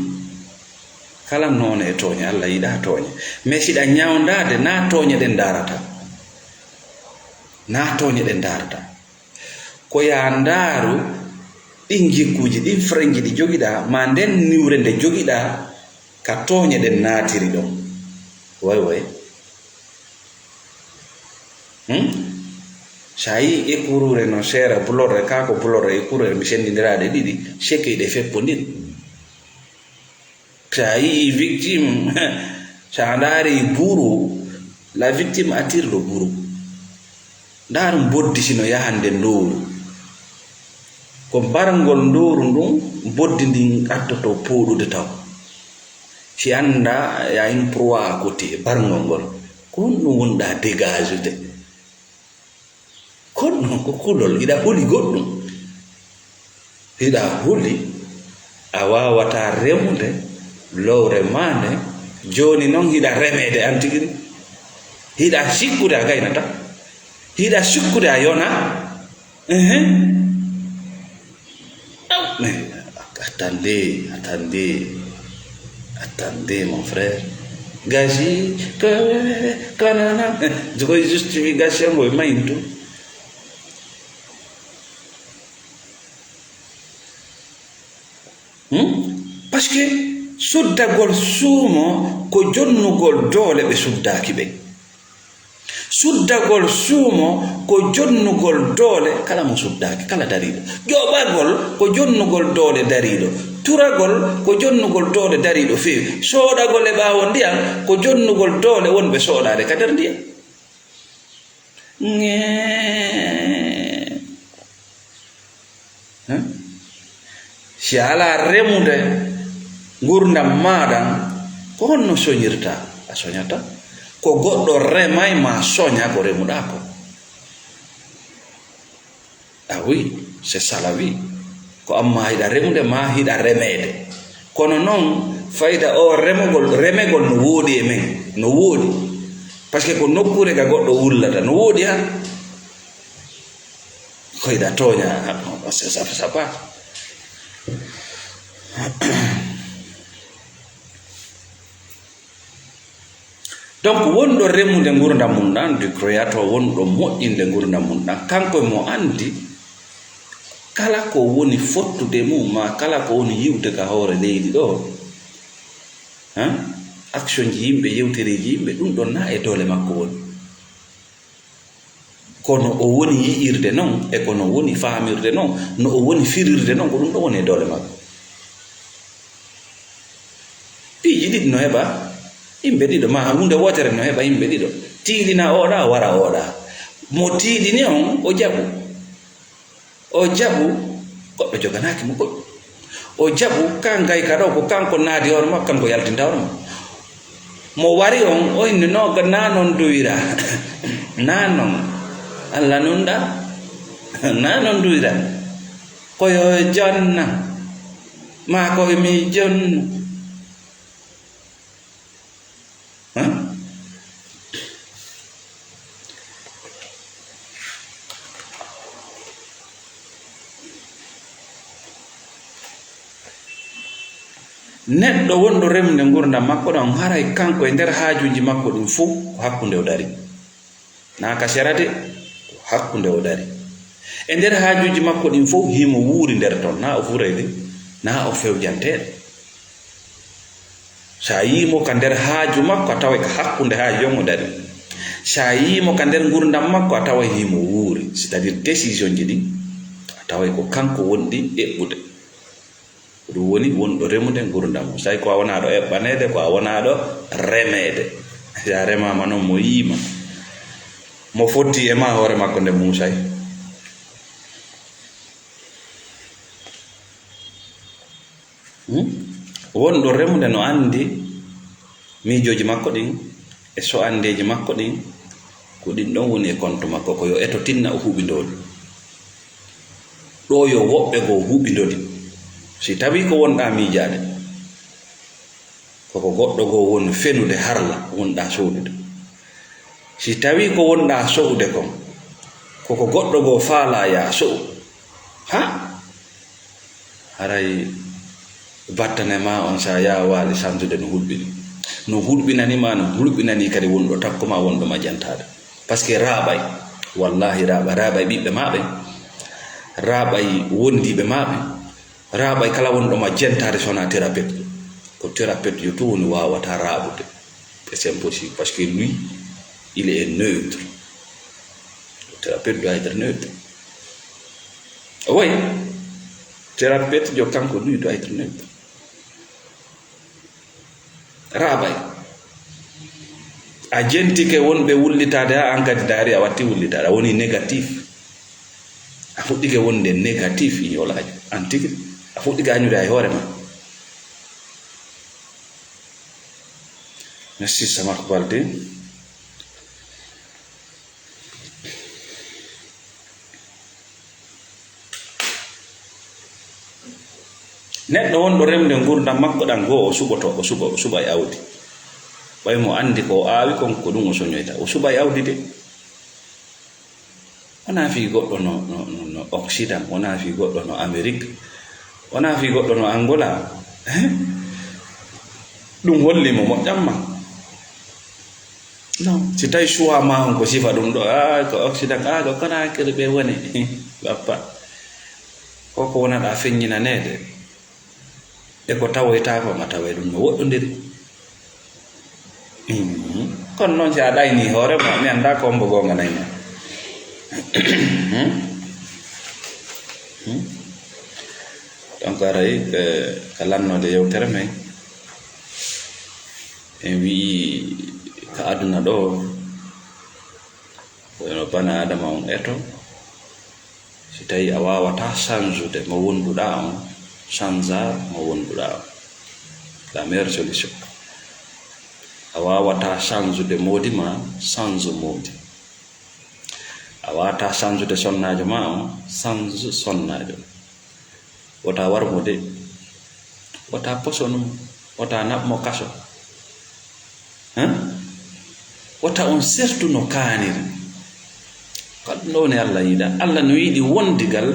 kala noone e tooñe, Allah yiɗaa tooñe. Mais siɗa ñawndaade, naa tooñe ɗen ndaarata. Naa tooñe ɗen ndaarata. Ko yaa ndaaru ɗin jikkuuji, ɗin frenji ɗi jogiɗaa, maa nden niwre nde jogiɗaa, ka tooñe ɗen naatiri ɗon. Way way. Hmm? So a yii écurure no seera bulorre, kaa ko bulorre écurure, mi senndindiraaɗe ɗiɗi, sekey ɗe feppondiri. So a yii victime, so a ndaari bourreau, la victime attire le bourreau. Ndaaru mboddi si no yahande ndooru. Ko barngol ndooru ndun, mboddi ndin attoto pooɗude taw. Si anndaa, y a une proie à côté, barngol ngol. Ko honɗum wonɗaa dégager de? Kono ko kulol, hiɗa huli goɗɗum. Hiɗa huli, a waawataa remude lowre maa nde, jooni non hiɗa remeede an tigi. Hiɗa sikkude a gaynata. Hiɗa sikkude a yona. Ehen. Aw, mais attendez, attendez, attendez, mon frère. Gasi, ka, kanana. Ko justification ko e mayin to. Parce que suddagol suumo ko jonnugol doole ɓe suddaaki ɓen. Suddagol suumo ko jonnugol doole kala mo suddaaki, kala dariiɗo. Ƴoɓagol ko jonnugol doole dariiɗo. Turagol ko jonnugol doole dariiɗo feewi. Sooɗagol e ɓaawo ndiyan ko jonnugol doole wonɓe sooɗaade ka nder ndiyan. Ŋee. Hein? Si a alaa remude ngurdam maaɗa, ko honno soñirta? A soñata. Ko goɗɗo remay ma soña ko remuɗaa ko. Ah oui, c'est ça la vie. Ko amma hiɗa remude ma hiɗa remeede. Kono noon, fayda o remogol, remegol no wooɗi e men, no wooɗi. Parce que ko nokkuure ga goɗɗo wullata, no wooɗi han. Ko hiɗa tooña, c'est ça, ça va. Donc, wonɗo remude ngurdam mum ɗan, du créateur, wonɗo moƴƴinde ngurdam mum ɗan, kanko e mo anndi kala ko woni fottude mum, ma kala ko woni yi'ude ka hoore leydi ɗo, hein? Action ji yimɓe, yewtereeji yimɓe, ɗum ɗon na e doole makko woni. Kono o woni yi'irde non, e kono woni faamirde non, no o woni firirde non, ko ɗum ɗo woni e doole makko. Piiji ɗiɗi no heɓa yimɓe ɗiɗo, ma huunde wootere no heɓa yimɓe ɗiɗo. Tiiɗina oɗa, wara oɗa. Mo tiiɗini on, o jaɓu. O jaɓu, goɗɗo joganaaki mo goɗɗum. O jaɓu, ka ngayka ɗo, ko kanko naadi hoore makko, kanko yaltinta hoore makko. Mo wari on, o inni, "No, na non duwira." Na non. Allah nunɗa. Na non duwira. Ko yo jonna. Ma ko mi jonna. Hein? Neɗɗo wonɗo remde ngurdam makko ɗam, haray kanko e nder haajuuji makko ɗin fow ko hakkunde o dari. Na ka sera de, ko hakkunde o dari. E nder haajuuji makko ɗin fow, himo wuuri nder ton, na o fuuray de, na o fewjanteeɗo. Sa yii mo ka nder haaju makko, a taway ka hakkunde haaju on o dari. Sa yii mo ka nder ngurdam makko, a taway himo wuuri, c'est-à-dire décision ji ɗin, a taway ko kanko wonɗi eɓɓude. Ko ɗum woni wonɗo remude ngurdam mum. Say ko a wonaa ɗo eɓɓaneede, ko a wonaa ɗo remeede. Si a remaama noon, mo yiima, mo fotti e ma hoore makko nde muusay. Hmm? Wonɗo remude no anndi miijooji makko ɗin e so'andeeji makko ɗin, ko ɗin ɗon woni e konto makko, ko yo eto tinna o huɓindoo ɗi. Ɗo yo woɓɓe goo huɓindo ɗi. Si tawii ko wonɗaa miijaade, koko goɗɗo goo woni fenude harla wonɗaa so'ude. Si tawii ko wonɗaa so'ude kon, koko goɗɗo goo faalaa yaa so'u, ha? Haray battane ma on sa yaawaali santude no hulɓini. No hulɓinani ma, no hulɓinani kadi wonɗo takko ma, wonɗo majjantaade. Parce que raaɓay, wallahi raaɓay, raaɓay ɓiɓɓe ma ɓen, raaɓay wondiiɓe ma ɓen, raaɓay kala wonɗo ma jentaade so wonaa thérapeute. Ko thérapeute yo tun woni waawata raaɓude. C'est impossible, parce que lui, il est neutre. Le thérapeute doit être neutre. Oui. Thérapeute jo kanko, lui, doit être neutre. Raaɓay. A jentike wonɓe wullitaade, haa an kadi daari a watti wullitaade, a woni négatif. A fuɗɗike wonde négatif, iñoolaajo. An tigi, a fuɗɗike añude hay hoore ma. Merci, Samakh Balde. Neɗɗo wonɗo remde ngurdam makko ɗan goo, o suɓoto, o suɓo, o suɓa e awdi. Ɓay mo anndi ko o aawi kon, ko ɗum o soñoyta. O suɓa e awdi de. Wonaa fii goɗɗo no, no, no, no Occident, wonaa fii goɗɗo no Amérique, wonaa fii goɗɗo no Angola. Eh? Ɗum holli mo moƴƴan ma. Non, si tawi choix ma on ko sifa ɗum ɗo, ah, ko Occident, ah, ko Conakry ɓe woni. Bappa. Ko ko wonata feññinaneede. E ko tawoytaako, ma tawee ɗum no woɗɗondiri. Mhm. Kono noon, si a ɗaynii hoore ma, mi anndaa ko hombo goonga nayi ma. Hmm? Hmm? Donc, aray, eh, ka lannoode yewtere men, en wi'i ka aduna ɗo, wano bana Adama on eto, si tawi a waawata sanjude mo wonduɗaa on, sanja mo wonduɗaa on. La meilleure solution. A waawata sanjude moodi ma, sanju moodi. A waawata sanjude sonnaajo ma on, sanju sonnaajo. Wota war mo de. Wota poso ɗum. Wota naɓ mo kaso. Hein? Wota on sertu no kaaniri. Ko ɗum ɗo woni Allah yiɗa. Allah no yiɗi wondigal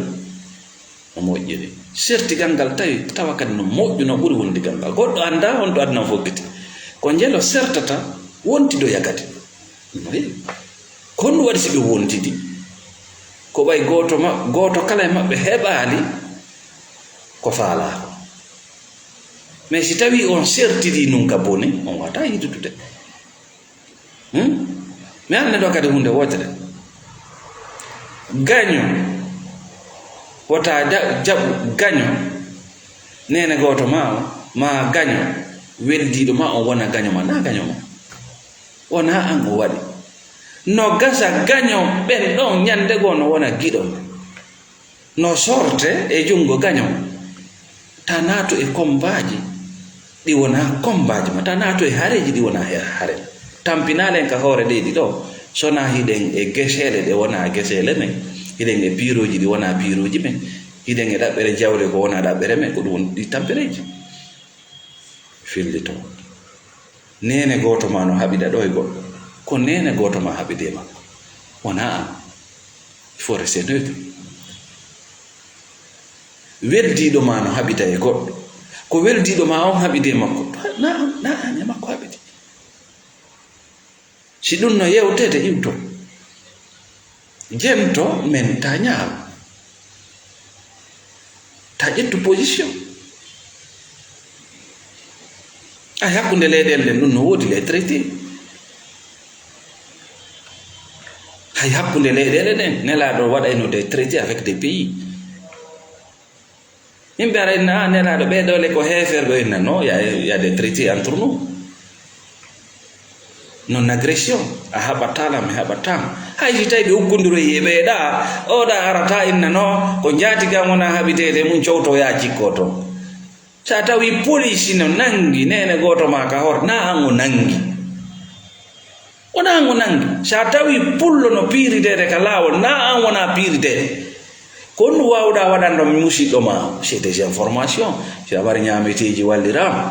no moƴƴiri. Sertigal ngal tawi, tawa kadi no moƴƴu, no ɓuri wondigal ngal. Goɗɗo anndaa honto aduna fokkiti. Ko njelo sertata, wontidoya kadi. No heewi. Ko honɗum waɗi si ɓe wontidi? Ko ɓay gooto ma-, gooto kala e maɓɓe heɓaali ko faalaa ko. Mais si tawii on sertidii nun ka bone, on waawataa yidudude. Hmm? Mi anna ɗo kadi huunde wootere. Gaño, wota ja-, jaɓu gaño, neene gooto ma o, maa gaño, weldiiɗo ma o wona gaño ma, naa gaño ma. Wonaa an o waɗi. No gasa gaño ɓen ɗon ñande goo no wona giɗo ma. No sorte e junngo gaño. Ta naatu e kombaaji ɗi wonaa kombaaji ma. Ta naatu e hareeji ɗi wonaa he-, hare ma. Tampinaalen ka hoore leydi ɗo, sonaa hiɗen e geseele ɗe wonaa geseele men, hiɗen e piirooji ɗi wonaa piirooji men, hiɗen e ɗaɓɓere jawle ko wonaa ɗaɓɓere men, ko ɗum woni ɗi tampereeji. Fillito. Neene gooto ma no haɓida ɗo e goɗɗo. Ko neene gooto ma haɓidi e makko. Wonaa an. Il faut rester neutre. Weldiiɗo ma no haɓida e goɗɗo. Ko weldiiɗo ma on haɓidi e makko. Na an, na an e makko haɓidi. Si ɗum no yewtede, iwto. Jento men ta ñaaw. Ta ƴettu position. Hay hakkunde leyɗeele ɗen ɗum no woodi les traités. Hay hakkunde leyɗeele ɗen, Nelaaɗo waɗayno des traités avec des pays. Yimɓe ara inna, "Ah, Nelaaɗo, ɓee ɗoo le ko heeferɓe." O inna, "Non, il y a, il y a des traités entre nous. Non agression, a haɓataa lan, mi haɓataa ma." Hay si tawi ɓe ukkondiroyi e ɓee ɗaa, oo ɗaa arata inna, "Non, ko njaati kan wonaa haɓiteede mum, cowto yaa cikkoo toon." Sa tawi poliisi no nangi neene gooto maa ka hoore, naa an o nangi. Wonaa an o nangi. Sa tawi pullo no piirideede ka laawol, naa an wonaa piirideede. Ko honɗum waawuɗaa waɗande musiɗɗo maa? C'est des informations. Siɗa mari ñaameteeji, walliraa mo.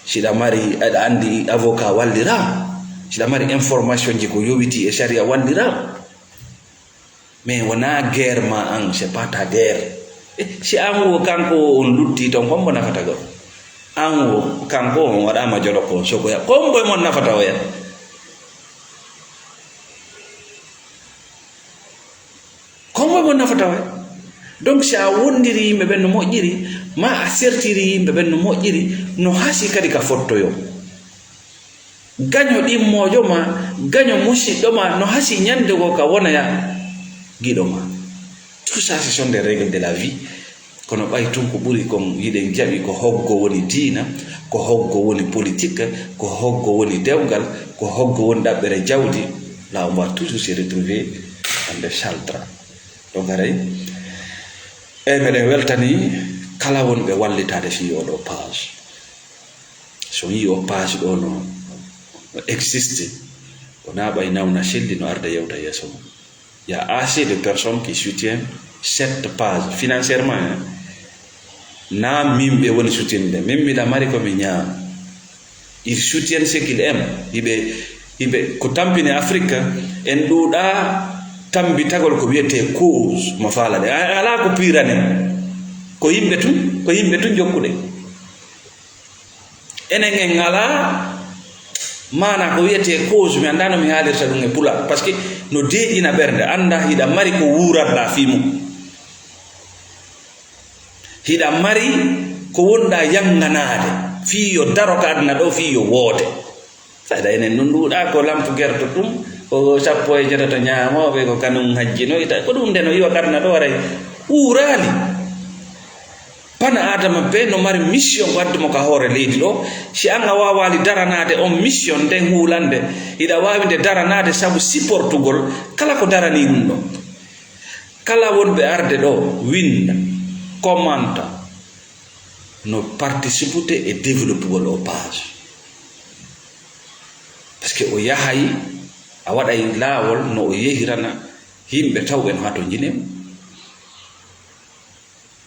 Siɗa mari, aɗa anndi avocat, walliraa mo. Siɗa mari information ji ko yowitii e sariya, walliraa mo. Mais wonaa guerre ma an, c'est pas ta guerre. Eh, si an wo kanko wo on lutti toon, ko hombo nafata gol? An wo kanko on waɗaama joloko on sogoya. Ko hombo e mon nafata oya? Ko hombo e mon nafata oya? Donc, si a wondiri yimɓe ɓen no moƴƴiri, ma a sertiri yimɓe ɓen no moƴƴiri, no hasi kadi ka fottoyo. Gaño ɗimmoojo ma, gaño musiɗɗo ma, no hasi ñande goo ka wonoya giɗo ma. Tout ça, ce sont des règles de la vie. Kono ɓay tun ko ɓuri kon, hiɗen jaɓi ko hoggo woni diina, ko hoggo woni politique, ko hoggo woni dewgal, ko hoggo woni ɗaɓɓere jawdi, là on va toujours se retrouver dans des chaltras. Donc, haray, eyi, meɗen weltani kala wonɓe wallitaade fii oo ɗoo page. So on yii oo page ɗoo no, no existe, ko naa ɓay nawna selli no arda yewta yeeso mum. Il y a assez de personnes qui soutiennent cette page financièrement, hein. Naa min ɓe woni soutinde, min miɗa mari ko mi ñaama. Ils soutiennent ce qu'ils aiment. Hiɓe, hiɓe, ko tampini Afrique, en ɗuuɗaa tambitagol ko wiyetee cause mo faalaɗen. A, alaa ko piiranen. Ko yimɓe tun, ko yimɓe tun jokkuɗen. Enen en alaa maana ko wiyetee cause, mi anndaa no mi haalirta ɗum e pulaar, parce que no deeƴina ɓernde, anndaa hiɗa mari ko wuuranɗaa fii mum. Hiɗa mari Ko wonɗa yanganaade, fii yo daro ka aduna ɗo, fii yo woode. Saɗa enen ɗum ɗuuɗa ko lampu gerto ɗum, ko sappo e jeetato ñaamooɓe, ko kanum hajjinoyta, ko ɗum nde no iwa ka aduna ɗo waray uuraali. Bana Aadama be no mari mission wadde mo ka hoore leydi ɗo, si an a waawaali daranaade on mission nden huulande, hiɗa waawi nde daranaade sabu supportugol kala ko daranii ɗum ɗon. Kala wonɓe arde ɗo, winda, commenta, no participude e développugol o page. Parce que o yahay, a waɗay laawol no o yehirana yimɓe tawɓe no hato njine mo.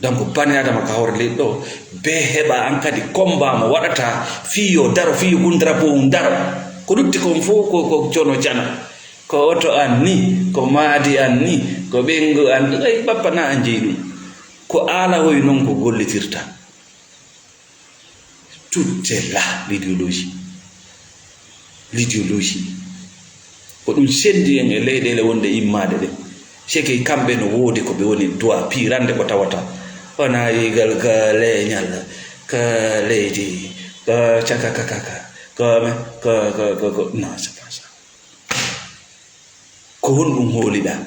Donc, bani Adama ka hoore leydi ɗo, be heɓa an kadi combat mo waɗata fii yo daro, fii yo gun drapeau un daro. Ko lutti kon fof ko, ko jono jana. Ko oto an ni, ko maadi an ni, ko ɓeyngu an ni, ay, bappa na an jeyi ɗum. Ko aala hoy noon ko gollitirta. Tout est là, l'idéologie. L'idéologie. Ko ɗum sendi en e leyɗeele wonde immaade ɗe. Seke kamɓe no woodi ko ɓe woni duwa piirande ko tawata. Wona yigal ka leñal, ka leydi, ka caka kakaka, ka me, ka, ka, ka, ka, non, c'est pas ça. Ko honɗum hooliɗaa?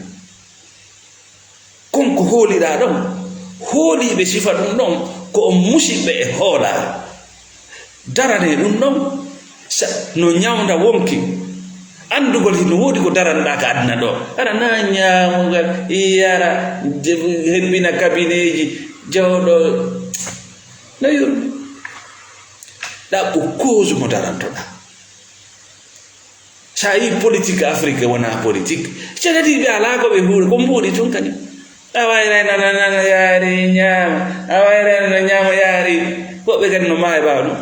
Kon ko hooliɗaa ɗon, hooliiɓe sifa ɗum ɗon, ko on musiɓɓe e hoolaare. Daranee ɗum ɗon, sa-, no ñawnda wonki. Anndugol hino woodi ko daranɗaa ka aduna ɗo. Aɗa na ñaamugal, yara, je-, hebbina kabineeji, jawɗo, no yurmi. Ɗaɓɓu cause mo darantoɗaa. Sa yi politique Afrique wona politique. Cagatiiɓe alaa ko ɓe huura, ko mbuuɗi tun kadi. A wayray no, no, no, no yaari ñaama. A wayray no, no ñaama yaari. Woɓɓe kadi no maaya ɓaawo ɗum.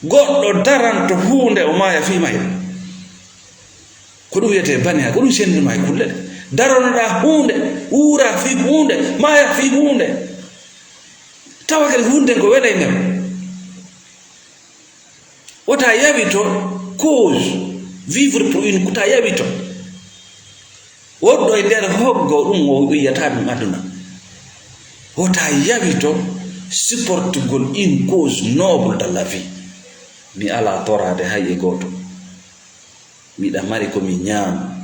Goɗɗo daranto huunde, o maaya fii mayre. Ko ɗum wiyetee baniya, ko ɗum senndu ma e kulle ɗe. Daronoɗaa huunde, wuura fii huunde, maaya fii huunde. Tawa kadi huunde ko welay nden. Wota yawito cause, vivre pour une, wota yawito. Wonɗo e nder hoggo ɗum o yiyata ɗum aduna. Wota yawito supportugol une cause noble dans la vie. Mi alaa toraade hay e gooto. Miɗa mari ko mi ñaama.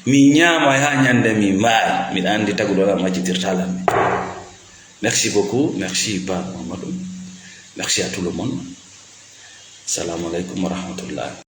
Mi ñaama haa ñande mi maayi. Miɗa anndi taguɗo lam accitirta lam. Merci beaucoup. Merci, Pa Mamadou. Merci à tout le monde. Salamu alaikum wa rahmatullah.